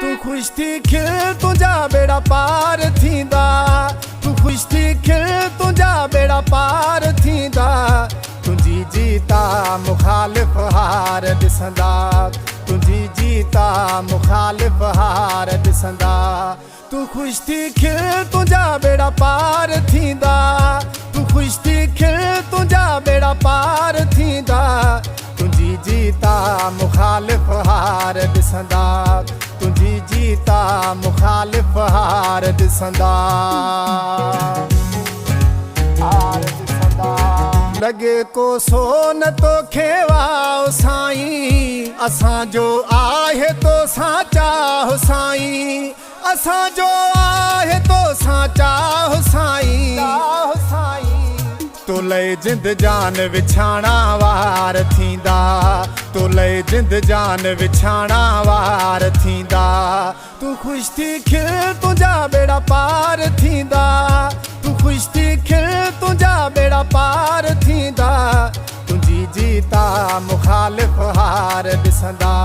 تون خوش ٿي کل تنهنجا ٻيڙا پار ٿيندا. تون خوش ٿي کل تنهنجا ٻيڙا پار ٿيندا. تنهنجي جيتا مخالف هار ڏسندا. تنهنجي جيتا مخالف هار ڏسندا. تون خوش ٿي کل تنهنجا ٻيڙا پار ٿيندا. تون خوش ٿي کل تنهنجا ٻيڙا پار ٿيندا. تنهنجي جيتا مخالف هار ڏسندا. تنهنجي جيتا مخالف هار ڏسندا. هار ڏسندا. لڳي ڪو سون توکي واء سائين. اسان جو آهي توسان چاهه سائين. اسان جو آهي توسان چاهه سائين. تو لئي جند جان وڇاڻا وار ٿيندا. تو لئي جند جان وڇاڻا وار ٿيندا. تون خوش ٿي کل تنهنجا ٻيڙا پار ٿيندا. تون خوش ٿي کل تنهنجا ٻيڙا پار ٿيندا. تنهنجي جيتا مخالف هار ڏسندا.